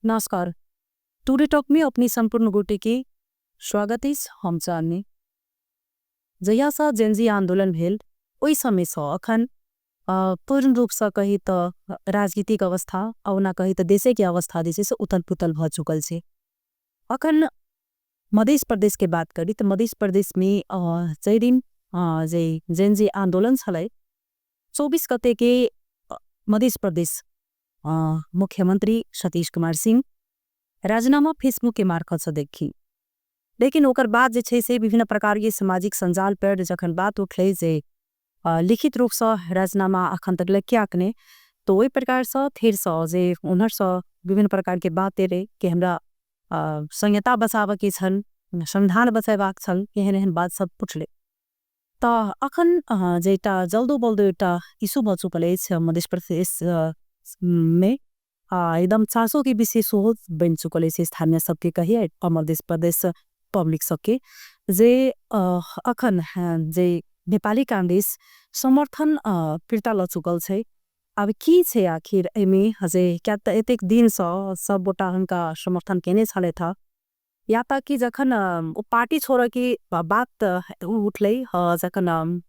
नमस्कार, today talk में अपने संपूर्ण गोटे के स्वागत अछि। हम चांदनी। जहियासँ जेनजी आंदोलन भेल ओहि समयसँ अखन पूर्ण रूपसँ कही तऽ राजनीतिक अवस्था आ ओना कही तऽ देशे के अवस्था जे छै से उथल पुथल भऽ चुकल छै। अखन मधेश प्रदेश के बात करी तऽ मधेश प्रदेश में जाहि दिन जे जेनजी आंदोलन छलै 24 गते के मधेश प्रदेश मुख्यमंत्री सतीश कुमार सिंह राजीनामा फेसबुक के मार्फत से देखी, लेकिन ओकर बाद जे छै से विभिन्न प्रकार के सामाजिक संजाल पर जखन बात उठलै जे लिखित रूप से राजीनामा अखन तक ले कियाक नहि, तो ओहि प्रकार से फेर से जे उन्हर से विभिन्न प्रकार के बात एलै कि हमरा संहिता बचाबऽ के छल, संविधान बचेबाक छल, एहन एहन बात सब उठलै। तऽ अखन जे एकटा जल्दो बल्दो एकटा इशू भऽ चुकल अछि मधेश प्रदेश में, एकदम चासो के विषय सेहो बनि चुकल अछि स्थानीय सबके कही आ मधेश प्रदेश पब्लिक सबके, जे अखन जे नेपाली कांग्रेस समर्थन फिर्ता लऽ चुकल छै। आब की छै आखिर एहिमे, जे किया तऽ एतेक दिनसँ सब गोटा हुनका समर्थन केने छलथि हँ, या तऽ कि जखन ओ पार्टी छोड़ऽ के बात उठलै, जखन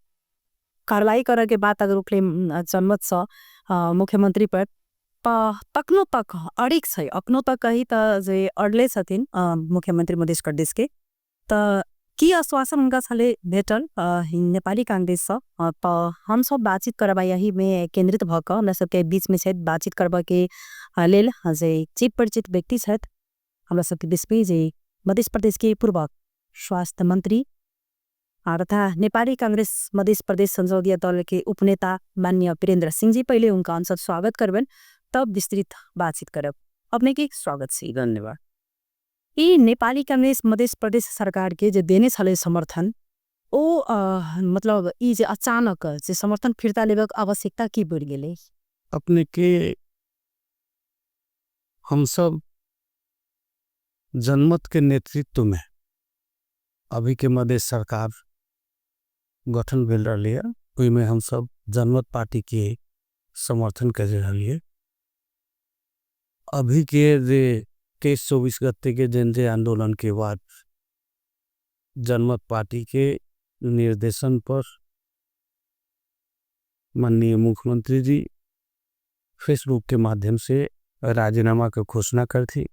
कार्रवाई करऽ के बात अगर उठलै जनमतसँ मुख्यमंत्री पर, तऽ तखनो तक अड़िग छै, अखनो तक कही तऽ जे अड़ले छथिन मुख्यमंत्री मधेश प्रदेश के, तऽ की आश्वासन हुनका छलै भेटल नेपाली कांग्रेससँ? तऽ हम सब बातचीत करब यही में केंद्रित भऽ कऽ। हमरा सबके बीच में छथि बातचीत करबऽ के लेल जे चिर परिचित व्यक्ति छथि हमरा सबके बीच में, जे मधेश प्रदेश के पूर्व स्वास्थ्य मंत्री तथा नेपाली कांग्रेस मधेश प्रदेश संसदीय दल के उपनेता माननीय वीरेंद्र सिंह जी। पहले उनका हम सब स्वागत करबन तब विस्तृत बातचीत करब। अपने के स्वागत छी। धन्यवाद। ई नेपाली कांग्रेस मधेश प्रदेश सरकार के जे देने छलै समर्थन ओ मतलब ई जे अचानक जे समर्थन फिर्ता लेबक आवश्यकता की बढ़ गेलै? अपने के हम सब जनमत के नेतृत्व में अभी के मधेश सरकार गठन भेल रही है, ओहिमे हम सब जनमत पार्टी के समर्थन कर रही है। अभी के जे 23-24 गते के जेन जे आंदोलन के बाद जनमत पार्टी के निर्देशन पर माननीय मुख्यमंत्री जी फेसबुक के माध्यम से राजीनामा के घोषणा करती,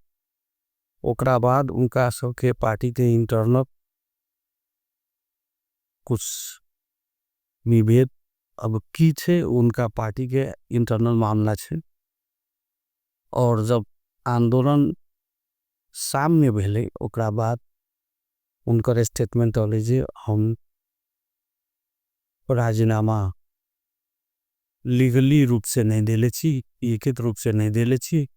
ओकरा बाद उनका सबके पार्टी के इंटरनल कुछ विभेद अब की छे उनका पार्टी के इंटरनल मामला छे। और जब आंदोलन सामने भेले ओकरा बाद उनकर स्टेटमेंट आले जे हम राजीनामा लीगली रूप से नहीं देले छी, लिखित रूप से नहीं देले छी,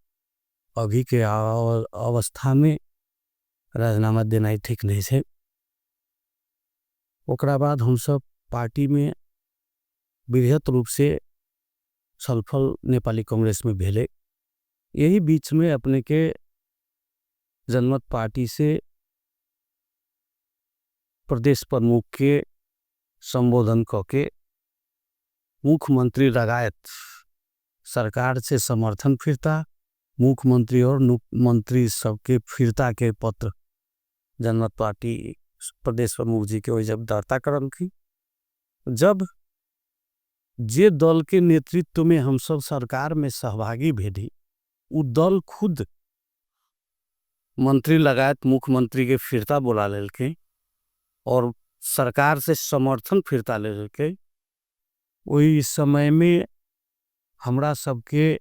अभी के अवस्था में राजीनामा देना ही ठीक नहीं छे। ओकरा बाद हम सब पार्टी में विधिवत रूप से छलफल नेपाली कांग्रेस में भेले। यही बीच में अपने के जनमत पार्टी से प्रदेश प्रमुख के संबोधन करके मुख्यमंत्री लगायत सरकार से समर्थन फिरता, मुख्यमंत्री और मंत्री सबके फिरता के पत्र जनमत पार्टी प्रदेश प्रमुख जी के वही जब दर्ता करन की, जब जे दल के नेतृत्व में हम सब सरकार में सहभागी भेली उ दल खुद मंत्री लगायत मुख्यमंत्री के फिरता बुला लेलके और सरकार से समर्थन फिरता लेलके। वही समय में हमरा सबके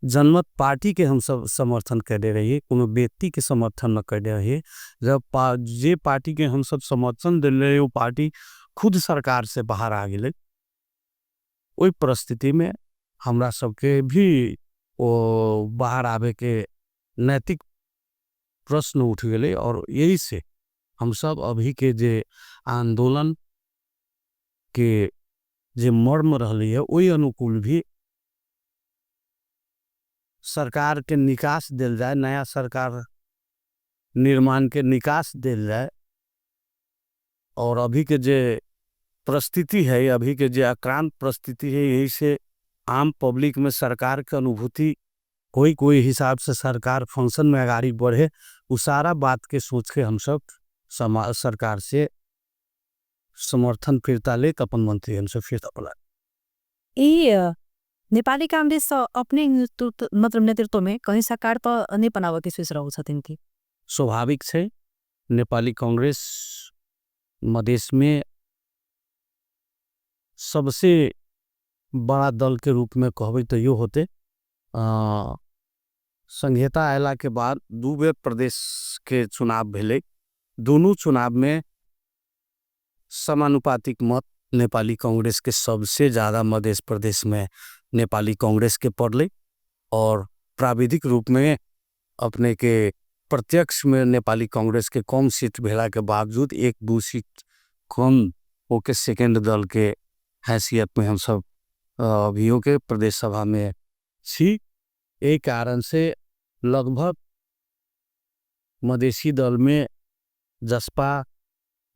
जनमत पार्टी के हम सब समर्थन कर दे रही है, कोनो व्यक्ति के समर्थन न कर दे रही है। जब जे पार्टी के हम सब समर्थन दे रहे वो पार्टी खुद सरकार से बाहर आ गए, वही परिस्थिति में हमरा सबके भी वो बाहर आवे के नैतिक प्रश्न उठ गए। और यही से हम सब अभी के जे आंदोलन के जे मर्म रही है वही अनुकूल भी सरकार के निकास दिल जाए, नया सरकार निर्माण के निकास दिल जाए। और अभी के जे परिस्थिति है, अभी के जे आक्रांत परिस्थिति है, यही से आम पब्लिक में सरकार के अनुभूति कोई कोई हिसाब से सरकार फंक्शन में अगाड़ी बढ़े, वो सारा बात के सोच के हम सब सरकार से समर्थन फिरता ले अपन मंत्री हमसे फिरता बोला। ये नेपाली कांग्रेस अपने मतलब नेतृत्व में कहीं सरकार तो नहीं बनावा के सोच रहा छथिन की? स्वाभाविक है, नेपाली कांग्रेस मधेश में सबसे बड़ा दल के रूप में कहबे तो यो होते। संघीयता आयला के बाद दू बेर प्रदेश के चुनाव भेले, दोनों चुनाव में समानुपातिक मत नेपाली कांग्रेस के सबसे ज्यादा मधेश प्रदेश में नेपाली कांग्रेस के पड़ले और प्राविधिक रूप में अपने के प्रत्यक्ष में नेपाली कांग्रेस के कम सीट भेला के बावजूद एक दो सीट कम होके सेकेंड दल के हैसियत में हम सब अभियों के प्रदेश सभा में छी। एक कारण से लगभग मधेशी दल में जसपा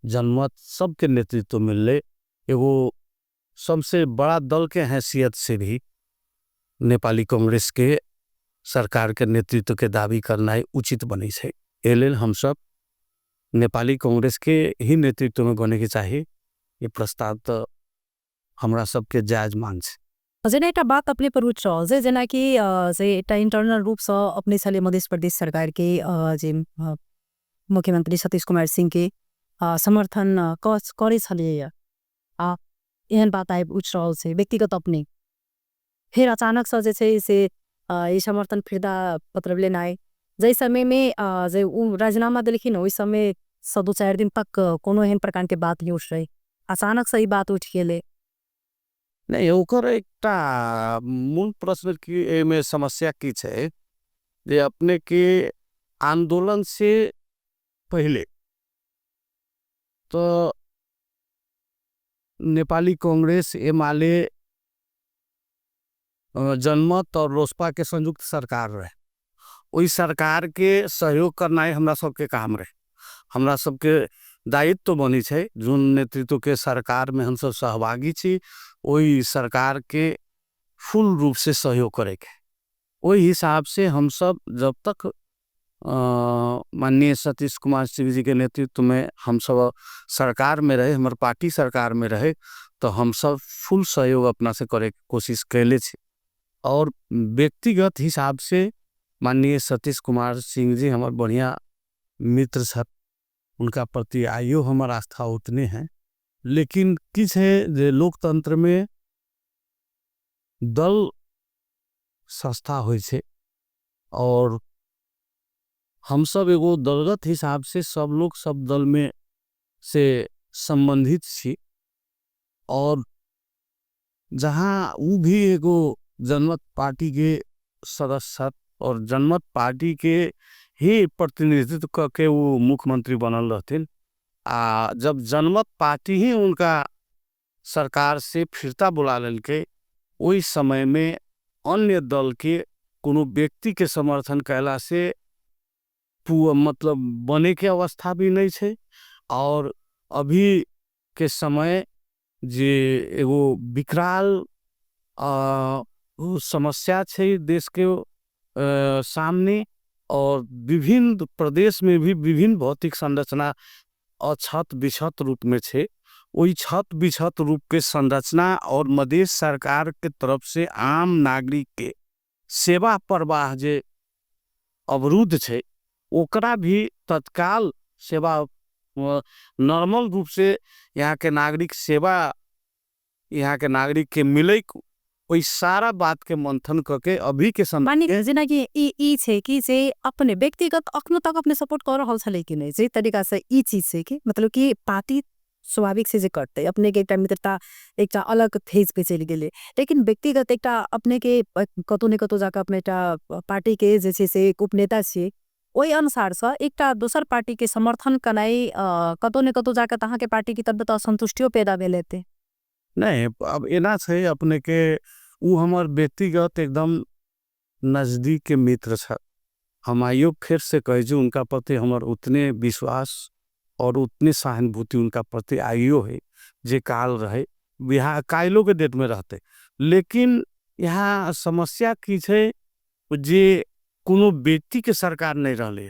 जनमत सबके नेतृत्व मिलले, एगो सबसे बड़ा दल के हैसियत से भी नेपाली कांग्रेस के सरकार के नेतृत्व के दावी करना ही उचित बनी है। एलेल हम सब नेपाली कांग्रेस के ही नेतृत्व में बने के चाहिए, ये प्रस्ताव तो हमरा सबके जायज मांग है। जेना एकटा बात अपने पर उठ रहल छै, जेना कि से एकटा इंटरनल रूप से अपने छलै मधेश प्रदेश सरकार के जे मुख्यमंत्री सतीश कुमार सिंह के समर्थन करै छलियै, आ एहन बात आबि उठि रहल छै व्यक्तिगत अपने, फेर अचानक से जे छै से ई समर्थन फिर्ता पत्र लेनाइ, जाहि समय में जे ओ राजीनामा देलखिन ओहि समय से 2-4 दिन तक कोनो एहन प्रकार के बात नहीं उठ रही, अचानक से ई बात उठि गेलै। नहीं, ओकर एकटा मूल प्रश्न की एमे समस्या की छै जे अपने के आंदोलन से पहले तो नेपाली कांग्रेस एमाले जनमत और लोसपा के संयुक्त सरकार रहे, वही सरकार के सहयोग करना ही हमरा सबके काम रहे, हमरा सबके दायित्व बनी छै, जोन नेतृत्व के सरकार में हम सब सहभागी छी वही सरकार के फुल रूप से सहयोग करे के। वही हिसाब से हम सब जब तक माननीय सतीश कुमार सिंह जी के नेतृत्व में हम सब सरकार में रहे, हमारे पार्टी सरकार में रहे, तो हम सब फुल सहयोग अपना से करे के कोशिश कैले छी। और व्यक्तिगत हिसाब से माननीय सतीश कुमार सिंह जी हमारे बढ़िया मित्र छथि, उनका प्रति आइयो हमार आस्था उतने हैं। लेकिन किछ है जे लोकतंत्र में दल संस्था होइ छै और हम सब एगो दलगत हिसाब से सब लोग सब दल में से संबंधित छी और जहाँ वो भी एगो जनमत पार्टी के सदस्य और जनमत पार्टी के ही प्रतिनिधित्व करके वो मुख्यमंत्री बनल रहथिन, आ जब जनमत पार्टी ही उनका सरकार से फिरता बुला लेलकै ओहि समय में अन्य दल के कोनो व्यक्ति के समर्थन कैला से मतलब बने के अवस्था भी नहीं छै। और अभी के समय जे एगो विकराल समस्या छै देश के सामने और विभिन्न प्रदेश में भी विभिन्न भौतिक संरचना अछत विछत रूप में छै, ओहि छत विछत रूप के संरचना और मधेश सरकार के तरफ से आम नागरिक के सेवा प्रवाह जे अवरुद्ध छै ओकरा भी तत्काल सेवा नॉर्मल रूप से यहाँ के नागरिक सेवा यहाँ के नागरिक के मिले ओहि सारा बात के मंथन करके अभी के समय माने जेना कि ई छै कि जे अपने व्यक्तिगत अखनो तक अपने सपोर्ट कर रहल छलै कि नहीं, जे तरीका से ई चीज छै कि मतलब कि पार्टी स्वाभाविक से जे करते अपने के एकटा मित्रता एकटा अलग फेज पे चलि गेलै, लेकिन व्यक्तिगत एकटा अपने के कतौ ने कतौ जाके अपने एकटा पार्टी के जे छै से उपनेता छियै, ओहि अनुसार से एकटा दोसर पार्टी के समर्थन करनाइ कतौ ने कतौ जाके अहाँ के पार्टी की तरफ तऽ असंतुष्टियो पैदा भेल हेतै। नहीं, अब एना छै अपने के उ हमर व्यक्तिगत एकदम नजदीक के मित्र छथि, हम आइयो फिर से कहै छी उनका प्रति हमर उतने विश्वास और उतने सहानुभूति उनका प्रति आइयो है जे काल रहे बिहार काल्हो के डेट में रहते। लेकिन यहाँ समस्या की छै जे कोनो व्यक्तिके सरकार नहि रहलै।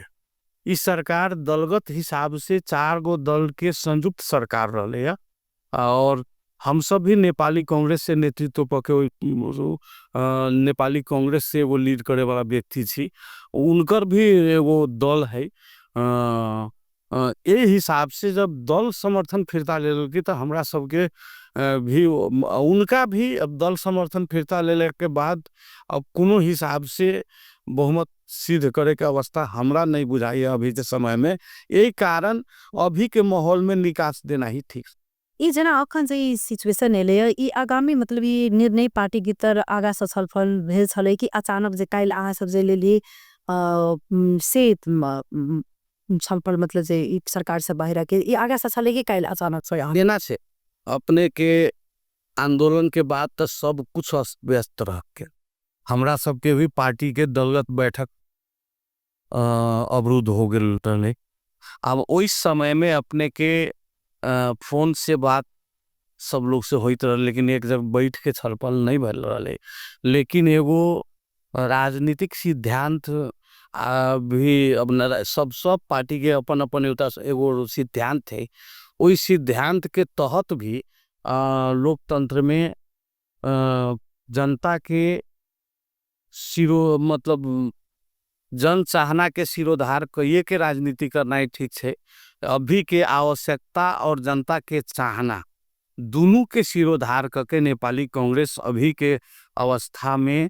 ई सरकार दलगत हिसाब से 4 गो दल के संयुक्त सरकार रहलै है। और हम सब भी नेपाली कांग्रेस से नेतृत्व पके नेपाली कांग्रेस से वो लीड करे वाला व्यक्ति छी, उनकर भी एगो दल है। ए हिसाब से जब दल समर्थन फिरता ले लेलकै तो हमरा सबके भी उनका भी अब दल समर्थन फिरता ले के बाद अब कोनो हिसाब से बहुमत सिद्ध करे के अवस्था हमरा नहीं बुझाई अभी के समय में। यही कारण अभी के माहौल में निकास देना ही ठीक। ई जना अखन जे ई सिचुएशन एलै ई आगामी मतलब ई निर्णय पार्टी भीतर आगा से छलफल भेल छलै कि अचानक जे काल्हि अहाँ सब जे लेली से छलफल मतलब जे ई सरकार से बाहर के ई आगा से छलै कि काल्हि अचानक से देना से अपने के आंदोलन के बाद तो सब कुछ अस्त व्यस्त रह के हमरा सबके भी पार्टी के दलगत बैठक अवरुद्ध हो गेल रहे। अब ओहि समय में अपने के फोन से बात सब लोग से होइत रहे, लेकिन एक जब बैठ के छलफल नहीं भल रहे। लेकिन एगो राजनीतिक सिद्धांत भी अब न सब पार्टी के अपन अपन एगो सिद्धांत है, वही सिद्धांत के तहत भी लोकतंत्र में जनता के सिरो मतलब जन चाहना के सिरोधार कहिए के राजनीति करना ही ठीक है। अभी के आवश्यकता और जनता के चाहना दोनों के सिरोधार करके नेपाली कांग्रेस अभी के अवस्था में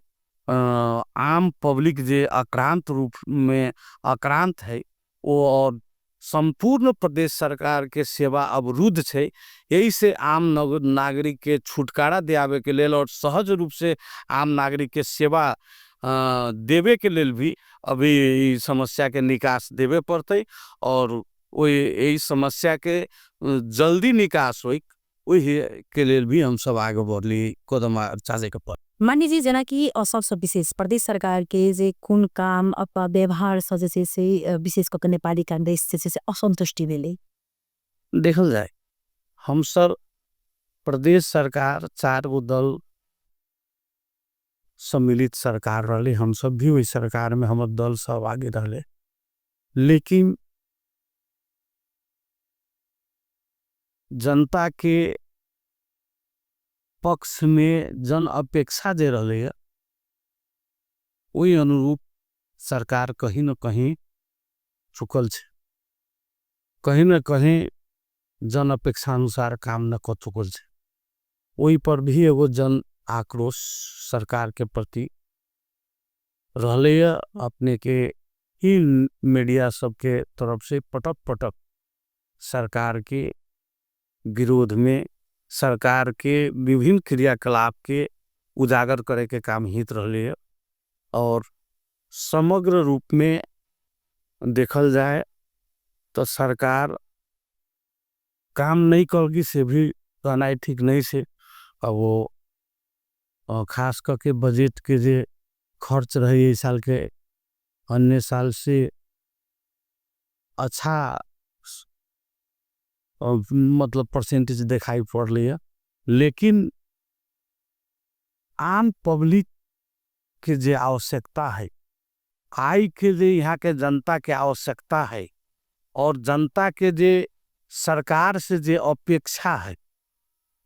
आम पब्लिक जे आक्रांत रूप में आक्रांत है वो और संपूर्ण प्रदेश सरकार के सेवा अवरुद्ध है। यही से आम नागरिक के छुटकारा दियावे के लेल और सहज रूप से आम नागरिक के सेवा देवे के लेल भी अभी समस्या के निकास देवे पड़ते और यही समस्या के जल्दी निकास होई वही के लेल भी हम सब आगे बढ़ली कदम चाले के पड़। मान्य जी जना कि सबसे विशेष प्रदेश सरकार के जे कुन काम अथवा व्यवहार से जे से विशेष करके नेपाली कांग्रेस से असंतुष्टि भेलै? देखल जाए हम सर प्रदेश सरकार 4 गो दल सम्मिलित सरकार रहे, हम सब भी वही सरकार में हमर दल सब आगे रहे, लेकिन जनता के पक्ष में जन अपेक्षा जे रहे है वही अनुरूप सरकार कहीं न कहीं चुकल छे, कहीं न कहीं जन अपेक्षा अनुसार काम न कर चुकल छे। वही पर भी एगो जन आक्रोश सरकार के प्रति रहले है। अपने के ही मीडिया सबके तरफ से पटक पटक सरकार के विरोध में सरकार के विभिन्न क्रियाकलाप के उजागर करे के काम हित रहले है। और समग्र रूप में देखल जाए तो सरकार काम नहीं करगी से भी कहना ठीक नहीं से। अब वो खास करके बजट के जे खर्च रहे इस साल के अन्य साल से अच्छा मतलब परसेंटेज दिखाई पड़ रही है, लेकिन आम पब्लिक के जे आवश्यकता है, आई के जे यहाँ के जनता के आवश्यकता है और जनता के जे सरकार से जे अपेक्षा है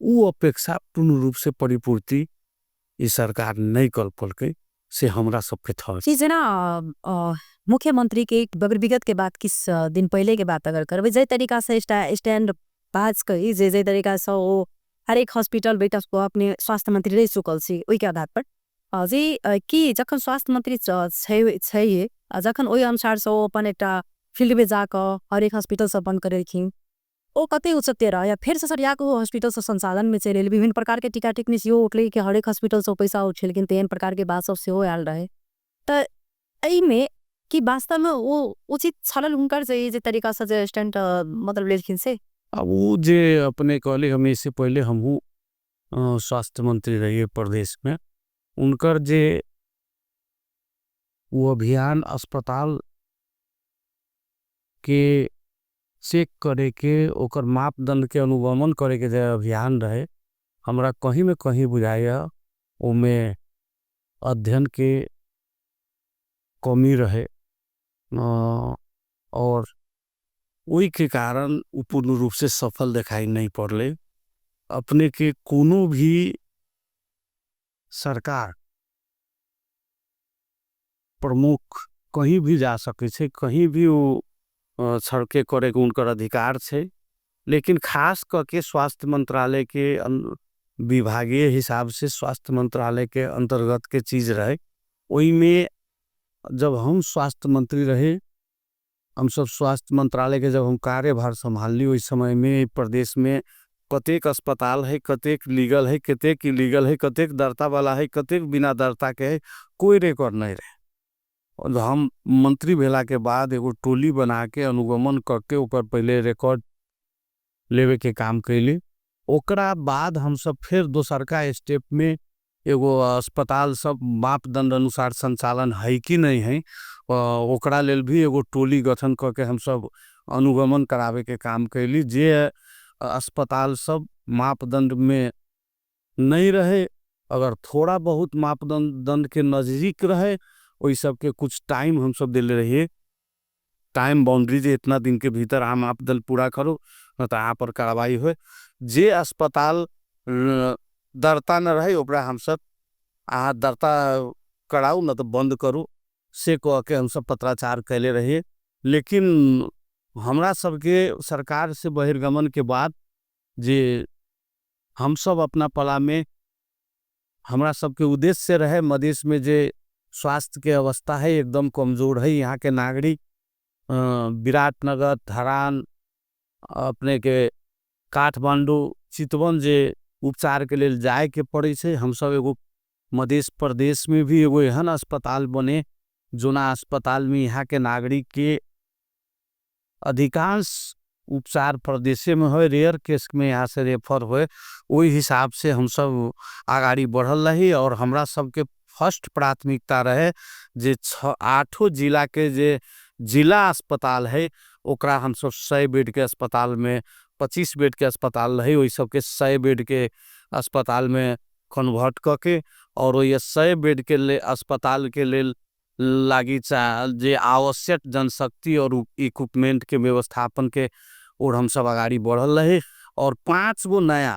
वो अपेक्षा पूर्ण रूप से परिपूर्ति ये सरकार नहीं कर पलके से हमरा सबके था। जी जना मुख्यमंत्री के विगत के बात किस दिन पहले के बात अगर करबे जे तरीका से स्टैंड बाज के जे जे तरीका से वो हर एक हॉस्पिटल बेटा को अपने स्वास्थ्य मंत्री रह चुकल छी ओहि के आधार पर जे कि जखन स्वास्थ्य मंत्री छै जखन ओहि अनुसार से वो अपन एकटा फील्ड में जाकर हर एक हॉस्पिटल सब बंद करेलखिन ओ कते उचित रहे या फिर से सरिया को हॉस्पिटल से संचालन में चलि एलै, विभिन्न प्रकार के टीका टिप्पणी सेहो उठलै कि हरेक हॉस्पिटल से पैसा उठेलखिन, तेहन प्रकार के बात सब सेहो आयल रहे। तऽ एहिमे कि वास्तव में वो उचित छलनि हुनकर जे तरीका से जे स्टैंड मतलब लेलखिन से? अब वो जे अपने कहले हम इससे पहले हमहूँ स्वास्थ्य मंत्री रहिए प्रदेश में, उनकर जे वो अभियान अस्पताल के चेक करे के ओकर मापदंड के अनुगमन करे के जे अभियान रहे हमरा कहीं में कहीं बुझाया उमे अध्ययन के कमी रहे और ओहिके कारण ओ पूर्ण रूप से सफल देखाइ नहीं पड़ले। अपने के कोनो भी सरकार प्रमुख कहीं भी जा सके छे, कहीं भी वो सड़के करे के उनकर अधिकार छे, लेकिन खास करके स्वास्थ्य मंत्रालय के विभागीय हिसाब से स्वास्थ्य मंत्रालय के अंतर्गत के चीज रहे। ओही में जब हम स्वास्थ्य मंत्री रहे, हम सब स्वास्थ्य मंत्रालय के जब हम कार्यभार संभाल ली, उस समय में प्रदेश में कतेक अस्पताल है, कतेक लीगल है, कतेक इलीगल है, कतेक दर्ता वाला है, कतेक बिना दर्ता के है, कोई रिकॉर्ड नहीं रहे। और हम मंत्री भेला के बाद एगो टोली बना के अनुगमन करके ऊपर पहले रिकॉर्ड लेवे के काम कैली। ओकरा बाद हम सब फिर दोसर का स्टेप में एगो अस्पताल सब मापदंड अनुसार संचालन है कि नहीं है, ओकरा लेल भी एगो टोली गठन करके हम सब अनुगमन करावे के काम कैली। जे अस्पताल सब मापदंड में नहीं रहे, अगर थोड़ा बहुत मापदंड के नजदीक रहे, वही सब के कुछ टाइम हम सब दिले रहिए, टाइम बाउंड्री जे इतना दिन के भीतर आप मापदंड पूरा करो न तो यहाँ पर कार्रवाई होए। जे अस्पताल दर्ता न रहे ओकरा हम सब अहाँ दर्ता कराऊ न तो बंद करू से कह के हम सब पत्राचार कैले रहिए। लेकिन हमरा सबके सरकार से बहिर्गमन के बाद जे हम सब अपना पला में हमरा सबके उद्देश्य से रहे मधेश में जे स्वास्थ्य के अवस्था है एकदम कमजोर है। यहाँ के नागरिक विराटनगर, धरान, अपने के काठमांडू, चितवन जे उपचार के लिए जाए के पड़े छे, हम सब एगो मधेश प्रदेश में भी एगो एहन अस्पताल बने जोना अस्पताल में यहाँ के नागरिक के अधिकांश उपचार प्रदेशे में होए, रेयर केस में यहाँ से रेफर होए, वही हिसाब से हम सब आगाड़ी बढ़ल रही। और हमरा सबके फर्स्ट प्राथमिकता रहे जे 8 जिला के जे जिला अस्पताल है ओकरा हम सब 100 बेड के अस्पताल में, 25 बेड के अस्पताल रहे, वही सबके 100 बेड के अस्पताल में कन्वर्ट करके और वही 100 बेड के ले अस्पताल के लिए लागी जे आवश्यक जनशक्ति और इक्विपमेंट के व्यवस्थापन के और हम सब आगाड़ी बढ़ल रहे। और 5 गो नया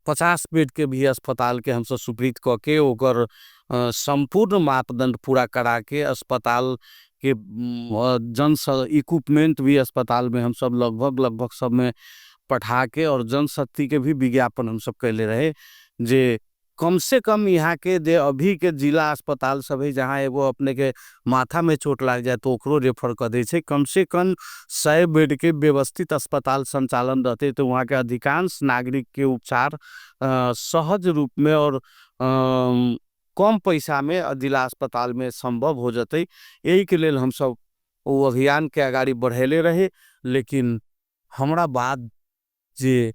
50 बेड के भी अस्पताल के हम सब स्वीकृत करके ओकर संपूर्ण मापदंड पूरा करा के अस्पताल के जन इक्विपमेंट भी अस्पताल में हम सब लगभग सब में पठा के और जनशक्ति के भी विज्ञापन हम सब कैले रहे जे कम से कम यहाँ के जे अभी के जिला अस्पताल सब है जहाँ एगो अपने के माथा में चोट लाग जाए तो ओकरो रेफर कर दै छै, कम से कम 100 बेड के व्यवस्थित अस्पताल संचालन रहते तो वहाँ के अधिकांश नागरिक के उपचार सहज रूप में और कम पैसा में जिला अस्पताल में संभव हो जते। यही के लिए हम सब वो अभियान के अगाड़ी बढ़ेले रहे। लेकिन हमरा बाद जे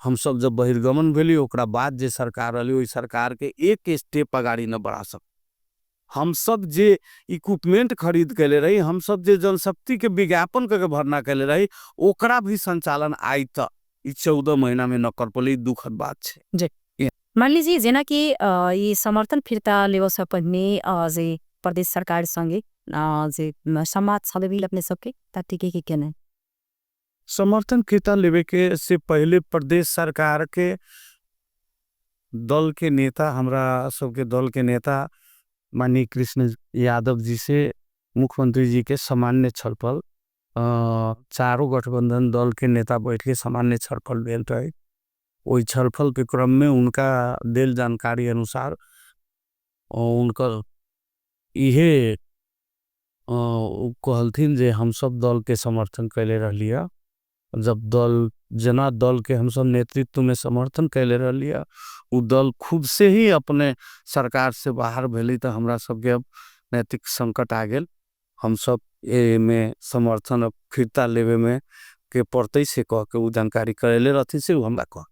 हम सब जब बहिर्गमन भेली ओकरा बाद जे सरकार रही ओहि सरकार के एक स्टेप अगाड़ी न बढ़ा सक। हम सब जे इक्विपमेंट खरीद के ले रही, हम सब जे जनशक्ति के विज्ञापन करके भरना के ले रही, ओकरा भी संचालन आई त 14 महीना में न कर पड़ी, दुखद बात छे। जी मान लीजिए जेना कि ये समर्थन फिर्ता लेवो से पहिने जे प्रदेश सरकार संगे जे संवाद छलबी अपने सबके त ठीके के केने समर्थन फिर्ता लेवे के से पहले प्रदेश सरकार के दल के नेता, हमरा सबके दल के नेता माननीय कृष्ण यादव जी से मुख्यमंत्री जी के सामान्य छलफल, चारों गठबंधन दल के नेता बैठ के सामान्य छलफल भेल रहे। वही छलफल के क्रम में उनका दिल जानकारी अनुसार उनकर इहे कहलथिन जे हम सब दल के समर्थन कैले रहलिया। जब दल जना दल के हम सब नेतृत्व में समर्थन कैले रहलिया, उ दल खुद से ही अपने सरकार से बाहर भेली तो हमरा सबके अब नैतिक संकट आ गेल। हम सब ए में समर्थन अब फिरता लेवे में के पड़ते से कह के उ जानकारी करेले रहती से उ हमरा कह।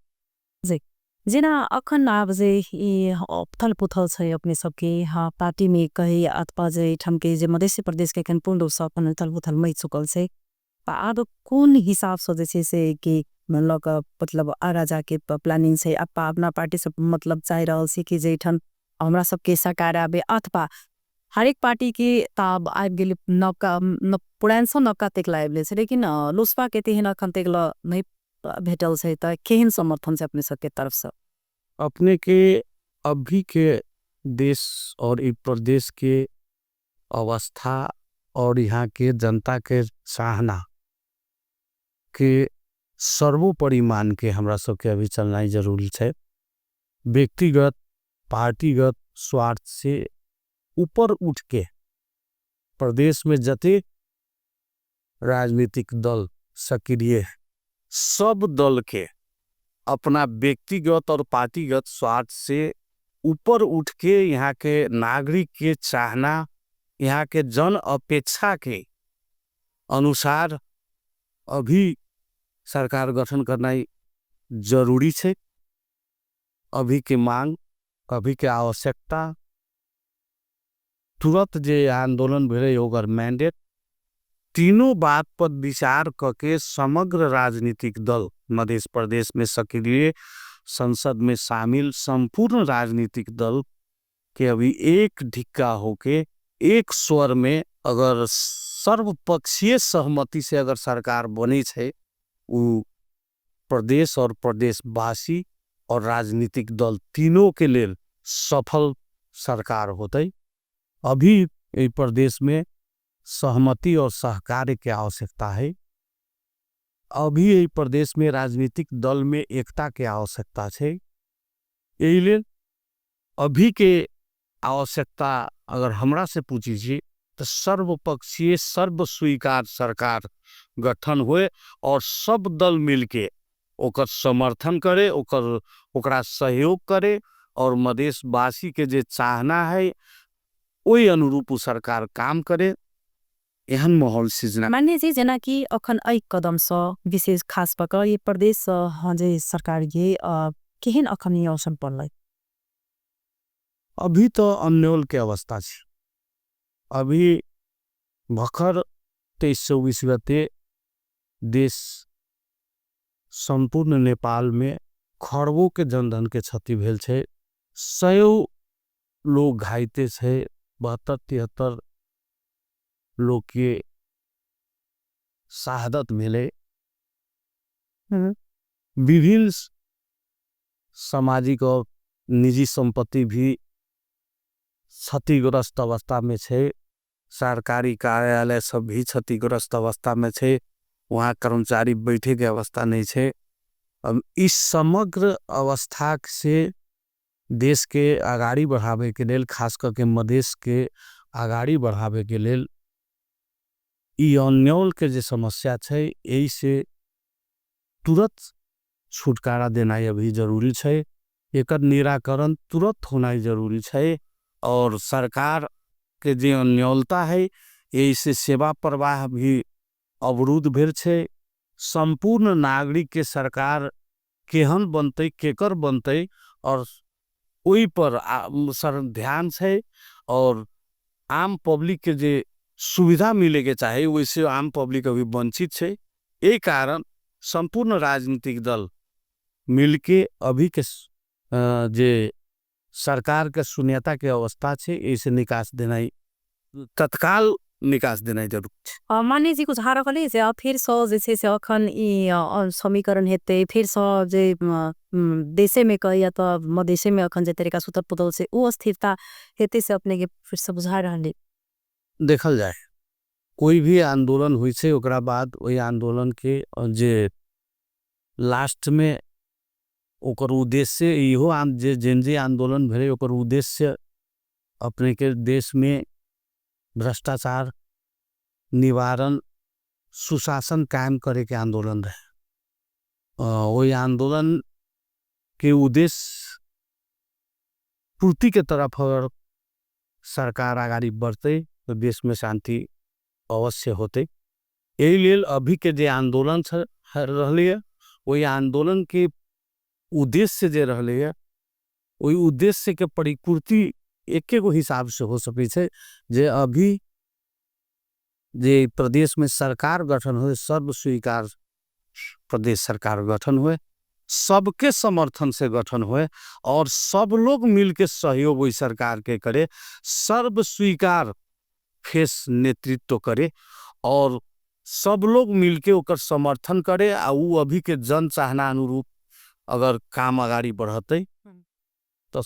जी जेना अखन आब जे ई उथल पुथल छै अपने सबके हाँ पार्टी में कही अथवा जे ठाम के जे मधेश प्रदेश के एखन पूर्ण रूप से अपन उथल पुथल मचि चुकल छै, आब कोन हिसाब से जे छै से कि लऽ कऽ मतलब आगा जाके प्लानिंग छै, अपना पार्टी से मतलब चाहि रहल छी कि जे ठाम हमरा सबके सरकार आबे अथवा हरेक पार्टी के ताब आबि गेलै, नवका पुरान सँ नवका तक आबि गेल छै, लेकिन लोसपा के तेहन अखन तक नहि भेटल छै, तऽ केहन समर्थन छै अपने सबके तरफ सँ? अपने के अभी के देश और ई प्रदेश के अवस्था और यहाँ के जनता के चाहना के सर्वोपरि मान के हमरा सबके अभी चलना जरूरी है। व्यक्तिगत पार्टीगत स्वार्थ से ऊपर उठ के प्रदेश में जते राजनीतिक दल सक्रिय सब दल के अपना व्यक्तिगत और पार्टीगत स्वार्थ से ऊपर उठ के यहाँ के नागरिक के चाहना, यहाँ के जन अपेक्षा के अनुसार अभी सरकार गठन करना जरूरी है। अभी के मांग, अभी के आवश्यकता, तुरंत जे आंदोलन भेलै ओकर मैंडेट, तीनों बात पर विचार करके समग्र राजनीतिक दल मध्य प्रदेश में सक्रिय संसद में शामिल संपूर्ण राजनीतिक दल के अभी एक ढिक्का होके एक स्वर में अगर सर्वपक्षीय सहमति से अगर सरकार बनी है, वो प्रदेश और प्रदेशवासी और राजनीतिक दल तीनों के लिए सफल सरकार होते। अभी प्रदेश में सहमति और सहकार्य की आवश्यकता है। अभी प्रदेश में राजनीतिक दल में एकता के आवश्यकता है। यही लिए अभी के आवश्यकता अगर हमरा से पूछी तो सर्वपक्षीय सर्वस्वीकार सरकार गठन हुए और सब दल मिलके ओकर समर्थन करे, ओकरा सहयोग करे और मधेशवासी के जे चाहना है ओहि अनुरूप सरकार काम करे, एहन माहौल सिर्जना। मान्य जी, जेना कि अखन एहि कदम सँ विशेष खास कऽ कऽ ई प्रदेश जे सरकार ये केहन अखन ई अवसर पड़लै? अभी तो अन्योल के अवस्था है। अभी भखर 23-24 गते देश संपूर्ण नेपाल में खरबों के जनधन के क्षति भेल छे, सौ लोग घायते छे, 72-73 लोग के शहादत मिले। विभिन्न सामाजिक और निजी संपत्ति भी क्षतिग्रस्त अवस्था में छे, सरकारी कार्यालय सब भी क्षतिग्रस्त अवस्था में छे, वहाँ कर्मचारी बैठे के अवस्था नहीं छे। अब इस समग्र अवस्था से देश के आगाड़ी बढ़ावे के लेल, खास करके मधेश के आगाड़ी बढ़ावे के लेल ई अन्योल के जे समस्या है यही से तुरंत छुटकारा देना अभी जरूरी है। एकर निराकरण तुरंत होना जरूरी है और सरकार के जे अन्योलता है यही से सेवा प्रवाह भी अवरुद्ध भेल छे। संपूर्ण नागरिक के सरकार केहन बनते, केकर बनते और ओहि पर सर ध्यान है और आम पब्लिक के जे सुविधा मिले के चाहे वैसे आम पब्लिक अभी वंचित है। ये कारण संपूर्ण राजनीतिक दल मिलके अभी के जे सरकार के शून्यता के अवस्था है इसे निकास देना, तत्काल निकास देना जरूर। मान्य जी, कुछ हारा कले से फिर सो जैसे से अखन ई समीकरण हेते, फिर सो जे देशे में कह या तो मधेशे में अखन जे तरीका सुतर पुतल से वो अस्थिरता हेते से अपने के फिर से बुझा रहा। देखल जाए कोई भी आंदोलन हुई से ओकरा बाद वही आंदोलन के जे लास्ट में ओकर उद्देश्य इहो जे जेन जे आंदोलन भेलै ओकर उद्देश्य अपने के देश में भ्रष्टाचार निवारण सुशासन कायम करे के आंदोलन रहे। वही आंदोलन के उद्देश्य पूर्ति के तरफ अगर सरकार आगाड़ी बढ़ते तो देश में शांति अवश्य होते। यही लेल अभी के जे आंदोलन रहे है वही आंदोलन के उद्देश्य जे रहे है वही उद्देश्य के परिपूर्ति एक एगो हिसाब से हो सके छे जे अभी जे प्रदेश में सरकार गठन हुए, सर्वस्वीकार प्रदेश सरकार गठन हुए, सबके समर्थन से गठन होए और सब लोग मिलके सहयोग ओहि सरकार के करे, सर्व स्वीकार फेस नेतृत्व करे और सब लोग मिलके ओकर समर्थन करे आ उ अभी के जन चाहना अनुरूप अगर काम अगाड़ी बढ़ते तो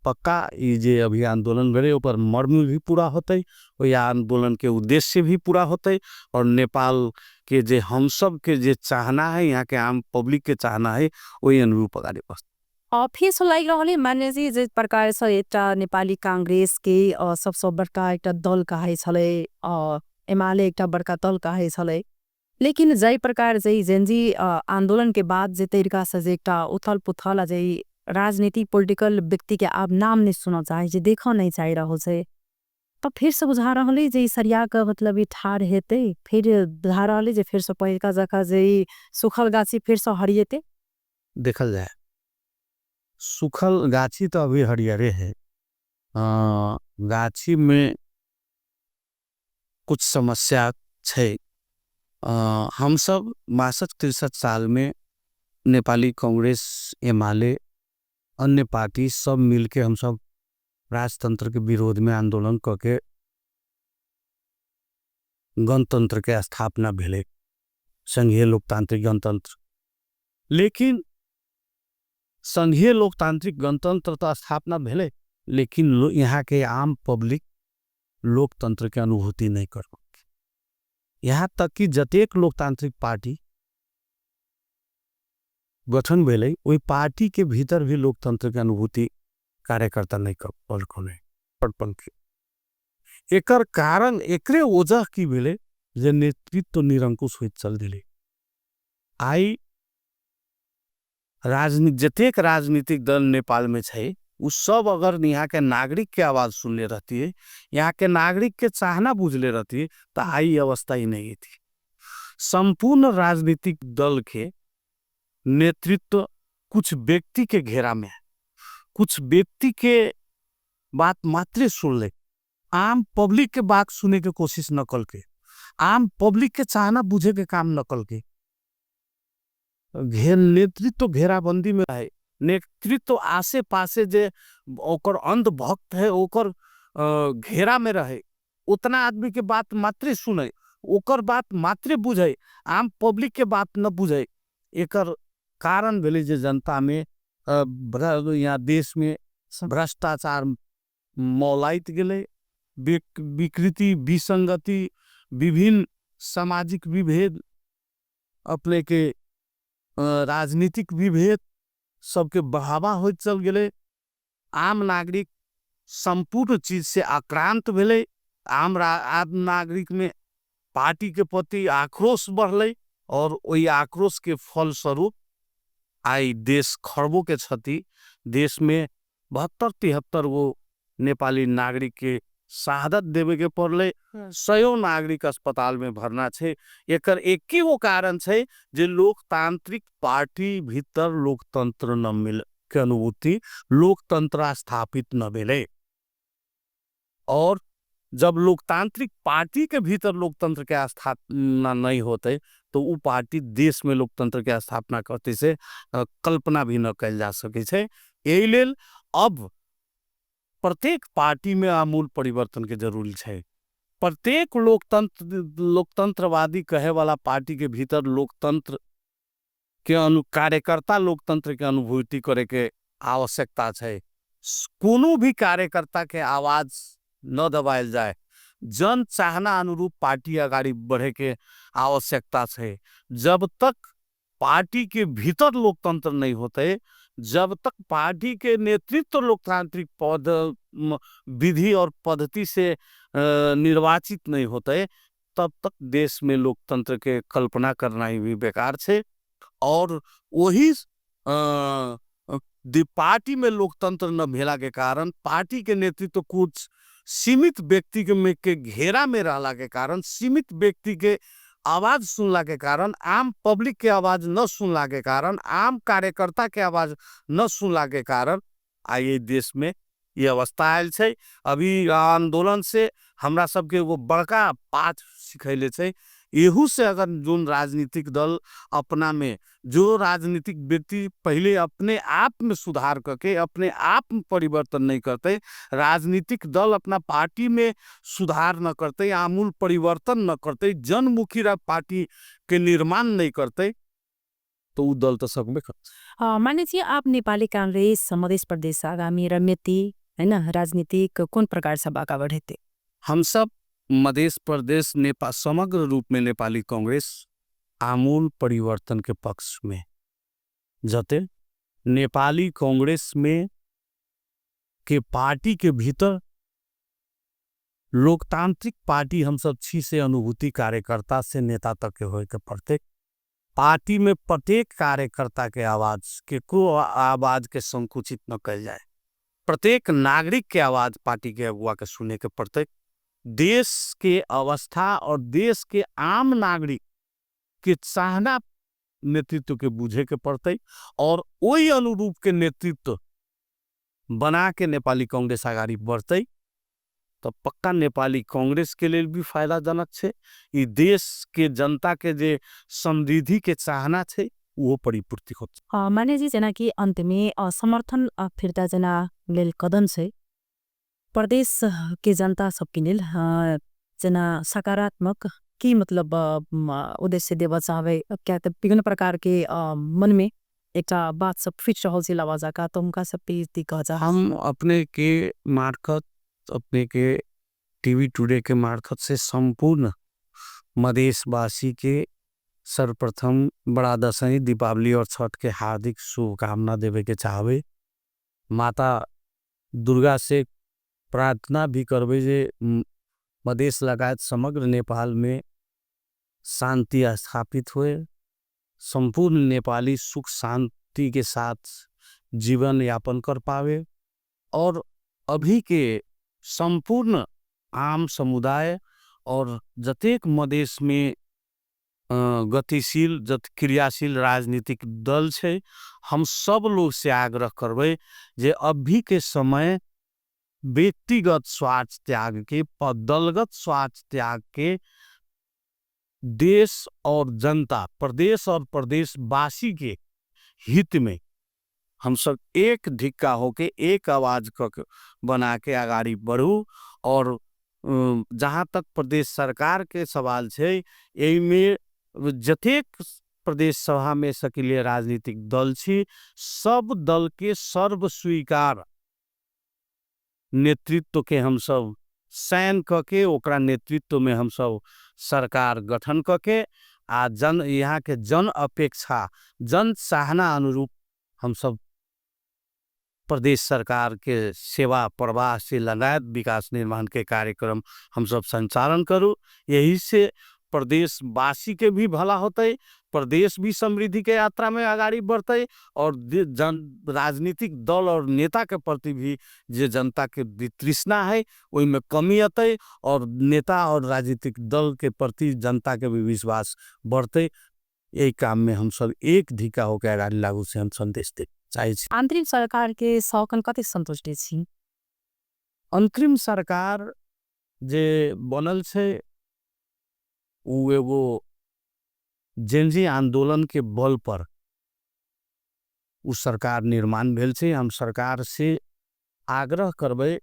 पक्का ये जे अभी आंदोलन भेलै ओकर मर्म भी पूरा होतै, ओहि आंदोलन के उद्देश्य भी पूरा होतै और नेपाल के जे हम सब के जे चाहना है, यहाँ के आम पब्लिक के चाहना है, ओहि अनुरूप अगाड़ी बढ़तै। फेर लागि रहल है मान्य जी जे प्रकार से एकटा नेपाली कांग्रेस के सबसँ बड़का एकटा दल कहै छलै, एमाले एकटा बड़का दल कहै छलै, लेकिन जाहि प्रकार जे जेनजी आंदोलन के बाद जे तरीका से जे एकटा उथल पुथल आ जे राजनीतिक पॉलिटिकल व्यक्ति के आब नाम नहीं सुनऽ चाहे छै, देखऽ नहीं चाहि रहल छै, तब फेर से बुझा रहल है जे सरिया के मतलब ई ठाढ़ हेतै, फिर बुझा रहल है जे फेर से पहिलका जकाँ जे सूखल गाछी फेर से हरिएतै। देखल जाए सूखल गाछी तो अभी हरियरे है, गाछी में कुछ समस्या छै। हम सब 62-63 साल में नेपाली कांग्रेस, एमाले, अन्य पार्टी सब मिलके हम सब राजतंत्र के विरोध में आंदोलन करके गणतंत्र के स्थापना भेले, संघीय लोकतांत्रिक गणतंत्र। लेकिन संघीय लोकतांत्रिक गणतंत्र तो स्थापना भेले, लेकिन यहाँ के आम पब्लिक लोकतंत्र के अनुभूति नहीं कर पाते। यहाँ तक कि जतेक लोकतांत्रिक पार्टी गठन भेले वही पार्टी के भीतर भी लोकतंत्र के अनुभूति कार्यकर्ता नहीं कर पाते। एकर कारण एकरे वजह की भेले जे नेतृत्व निरंकुश होइत चल दिले। आई जतेक राजनीतिक दल नेपाल में छै उ सब अगर यहाँ के नागरिक के आवाज सुनले रहती है, यहाँ के नागरिक के चाहना बुझले रहती है, तो आई अवस्था ही नहीं थी। संपूर्ण राजनीतिक दल के नेतृत्व कुछ व्यक्ति के घेरा में है, कुछ व्यक्ति के बात मात्र सुन ले, आम पब्लिक के बात सुने के कोशिश न कल के, आम पब्लिक के चाहना बुझे के काम न कल के, नेतृत्व घेराबंदी में है। नेतृत्व आसे पासे जे ओकर अंधभक्त है ओकर घेरा में रहे, उतना आदमी के बात मात्र सुने, ओकर बात मात्र बुझे, आम पब्लिक के बात न बुझे। एकर कारण भेलै जे जनता में यहाँ देश में भ्रष्टाचार मौलाइत गेलै, विकृति विसंगति, विभिन्न सामाजिक विभेद, अपने के राजनीतिक विभेद सबके बढ़ावा होइत चल गेलै। आम नागरिक संपूर्ण चीज से आक्रांत भेलै, आम नागरिक में पार्टी के प्रति आक्रोश बढ़लै और वही आक्रोश के फलस्वरूप आई देश खरबों के क्षति, देश में 72-73 गो नेपाली नागरिक के शहादत देवे के पड़लै, सयौं नागरिक अस्पताल में भर्ना छै। एकर एक ही गो कारण छै जे लोकतांत्रिक पार्टी भीतर लोकतंत्र न मिल के अनुभूति, लोकतंत्र स्थापित न भेलै। और जब लोकतांत्रिक पार्टी के भीतर लोकतंत्र के स्थापना नहीं होते तो वो पार्टी देश में लोकतंत्र के स्थापना करते से कल्पना भी न कल जा सके छै। एहि लेल अब प्रत्येक पार्टी में आमूल परिवर्तन के जरूरी छै। प्रत्येक लोकतंत्रवादी कहे वाला पार्टी के भीतर लोकतंत्र के कार्यकर्ता लोकतंत्र के अनुभूति करे के आवश्यकता छै। कोनो भी कार्यकर्ता के आवाज न दबायल जाए, जन चाहना अनुरूप पार्टी अगाड़ी बढ़े के आवश्यकता छै। जब तक पार्टी के भीतर लोकतंत्र नहीं होते, जब तक पार्टी के नेतृत्व लोकतांत्रिक विधि और पद्धति से निर्वाचित नहीं होते, तब तक देश में लोकतंत्र के कल्पना करना ही भी बेकार छे। और वही पार्टी में लोकतंत्र न भेला के कारण, पार्टी के नेतृत्व कुछ सीमित व्यक्ति के में के घेरा में रहला के कारण, सीमित व्यक्ति के आवाज सुनला के कारण, आम पब्लिक के आवाज न सुनला के कारण, आम कार्यकर्ता के आवाज न सुनला के कारण आइ देश में ये अवस्था आयल छै। अभी आंदोलन से हमरा सबके एगो बड़का पाठ सिखैले छै। एहू से अगर जोन राजनीतिक दल अपना में, जो राजनीतिक व्यक्ति पहले अपने आप में सुधार करके अपने आप में परिवर्तन नहीं करते, राजनीतिक दल अपना पार्टी में सुधार न करते, आमूल परिवर्तन न करते, जनमुखी पार्टी के निर्माण नहीं करते, तो उ दल तो सकबे करते। माने जी आप नेपाली कांग्रेस मध्य प्रदेश आगामी रणनीति है ना राजनीतिक कौन प्रकार से आगा बढ़ेते? हम सब मध्य प्रदेश नेपाल समग्र रूप में नेपाली कांग्रेस आमूल परिवर्तन के पक्ष में जते नेपाली कांग्रेस में के पार्टी के भीतर लोकतांत्रिक पार्टी हम सब छी से अनुभूति कार्यकर्ता से नेता तक के होए के पड़ते। पार्टी में प्रत्येक कार्यकर्ता के आवाज के को आवाज के संकुचित न कल जाए, प्रत्येक नागरिक के आवाज पार्टी के अगुआ के सुने के पड़ते। देश के अवस्था और देश के आम नागरिक के चाहना नेतृत्व के बूझे के पड़ते और वही अनुरूप के नेतृत्व बना के नेपाली कांग्रेस आगाड़ी बढ़ते तो पक्का नेपाली कांग्रेस के लिए भी फायदाजनक छे। ई देश के जनता के जे समृद्धि के चाहना छे वो परिपूर्ति होत। माने जी जना कि अंत में समर्थन फिरता जना लेल कदम छे प्रदेश के जनता सबके लेल जना सकारात्मक की मतलब उद्देश्य देवा चाहवे, क्या तो विभिन्न प्रकार के मन में एक बात सब फिट रहल छे लवाजा का, तो उनका सब पे ती कह जा। हम अपने के मार्फत, अपने के टीवी टुडे के मार्फत से संपूर्ण मधेशवासी के सर्वप्रथम बड़ा दशई दीपावली और छठ के हार्दिक शुभकामना देवे के चाहवे। माता दुर्गा से प्रार्थना भी करवे जे मधेश लगायत समग्र नेपाल में शांति स्थापित होए, संपूर्ण नेपाली सुख शांति के साथ जीवन यापन कर पावे और अभी के संपूर्ण आम समुदाय और जतेक मधेश में गतिशील जत क्रियाशील राजनीतिक दल छे हम सब लोग से आग्रह करवे जे अभी के समय व्यक्तिगत स्वार्थ त्याग के, दलगत स्वार्थ त्याग के देश और जनता, प्रदेश और प्रदेशवासी के हित में हम सब एक धिक्का होके एक आवाज बना के आगाड़ी बढ़ू। और जहाँ तक प्रदेश सरकार के सवाल छे एही में जतेक प्रदेश सभा में सक्रिय राजनीतिक दल छी सब दल के सर्वस्वीकार नेतृत्व के हम सब चयन करके ओकरा नेतृत्व में हम सब सरकार गठन करके आ जन यहाँ के जन अपेक्षा जन चाहना अनुरूप हम सब प्रदेश सरकार के सेवा प्रवाह से लगायत विकास निर्माण के कार्यक्रम हम सब संचालन करू। यही से प्रदेशवासी के भी भला होते, प्रदेश भी समृद्धि के यात्रा में आगाड़ी बढ़ते और जन राजनीतिक दल और नेता के प्रति भी जे जनता के वितृष्णा है वही में कमी आते और नेता और राजनीतिक दल के प्रति जनता के भी विश्वास बढ़ते। यही काम में हम सब एक धिका होकर आगाड़ी लागू से हम संदेश दे चाहे छी। अंतरिम सरकार के सौकन कते संतुष्टि छी? अंतरिम सरकार जे बनल छे उ एगो जेनजी आंदोलन के बल पर उ सरकार निर्माण भेल छे। हम सरकार से आग्रह करबे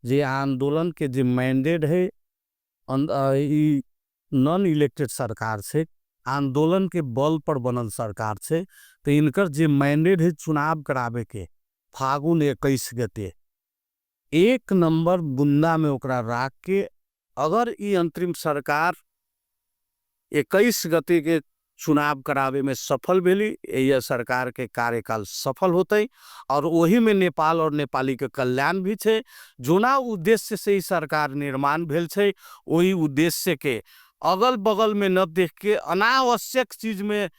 जे आंदोलन के जे मैंडेट है नॉन इलेक्टेड सरकार से आंदोलन के बल पर बनल सरकार से, तो इनकर जे मैंडेट है चुनाव करावे के फागुन 21 गते 1 नंबर बुंदा में ओकरा राख के अगर ई अंतरिम सरकार 21 गते के चुनाव करावे में सफल भेली, यह सरकार के कार्यकाल सफल होते और वही में नेपाल और नेपाली के कल्याण भी छे। जोना उद्देश्य से ही सरकार निर्माण भेल छे वही उद्देश्य के अगल बगल में न देख के अनावश्यक चीज में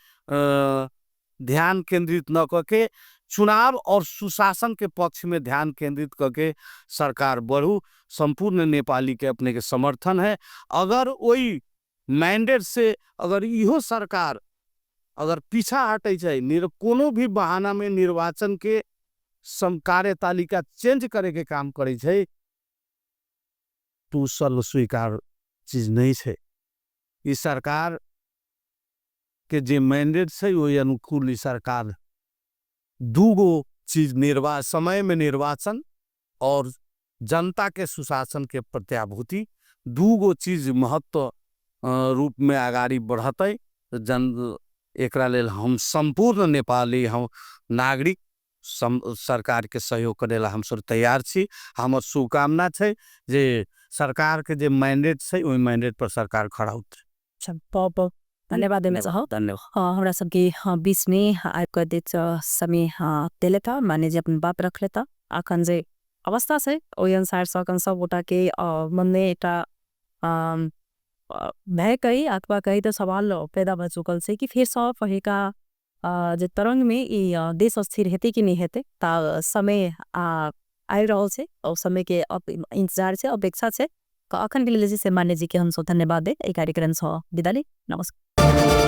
ध्यान केंद्रित न करके चुनाव और सुशासन के पक्ष में ध्यान केंद्रित करके सरकार बढ़ू। संपूर्ण नेपाली के अपने के समर्थन है। अगर वही मैंडेट से अगर इहो सरकार अगर पीछा हटे छे, कोनो भी बहाना में निर्वाचन के कार्यतालिका चेंज करे के काम करे छे, तो सर्वस्वीकार चीज नहीं छे। ई सरकार के जे मैंडेट छै ओहि अनुकूल ई सरकार दूगो चीज, समय में निर्वाचन और जनता के सुशासन के प्रत्याभूति, दूगो चीज महत्व रूप में अगाड़ी बढ़तै। जन एकरा लेल हम सम्पूर्ण नेपाली हम नागरिक सरकार के सहयोग करेला हम सब तैयार छी। हमर शुभकामना छै जे सरकार के जे मैंडेट छै ओहि मैंडेट पर सरकार खड़ा उतरे। अच्छा, बहुत बहुत धन्यवाद देने चाहब। धन्यवाद। हमरा सबके बीच में आबि कऽ दैत समय देले, माने जे अपन बात रख लेता। अखन जे अवस्था छै ओहि अनुसार से अखन सब गोटा के मन में एकटा भय कही अथवा कही तऽ सवाल पैदा भऽ चुकल छै कि फेर सब पहिलका जे तरंग में ई देश स्थिर हेतै कि नहीं हेतै। तऽ समय आबि रहल छै और समय के इंतजार छै, अपेक्षा छै। अखन के लेल जे छै मान्य जी के हमसब धन्यवाद दैत एहि कार्यक्रम सँ विदा ली। नमस्कार।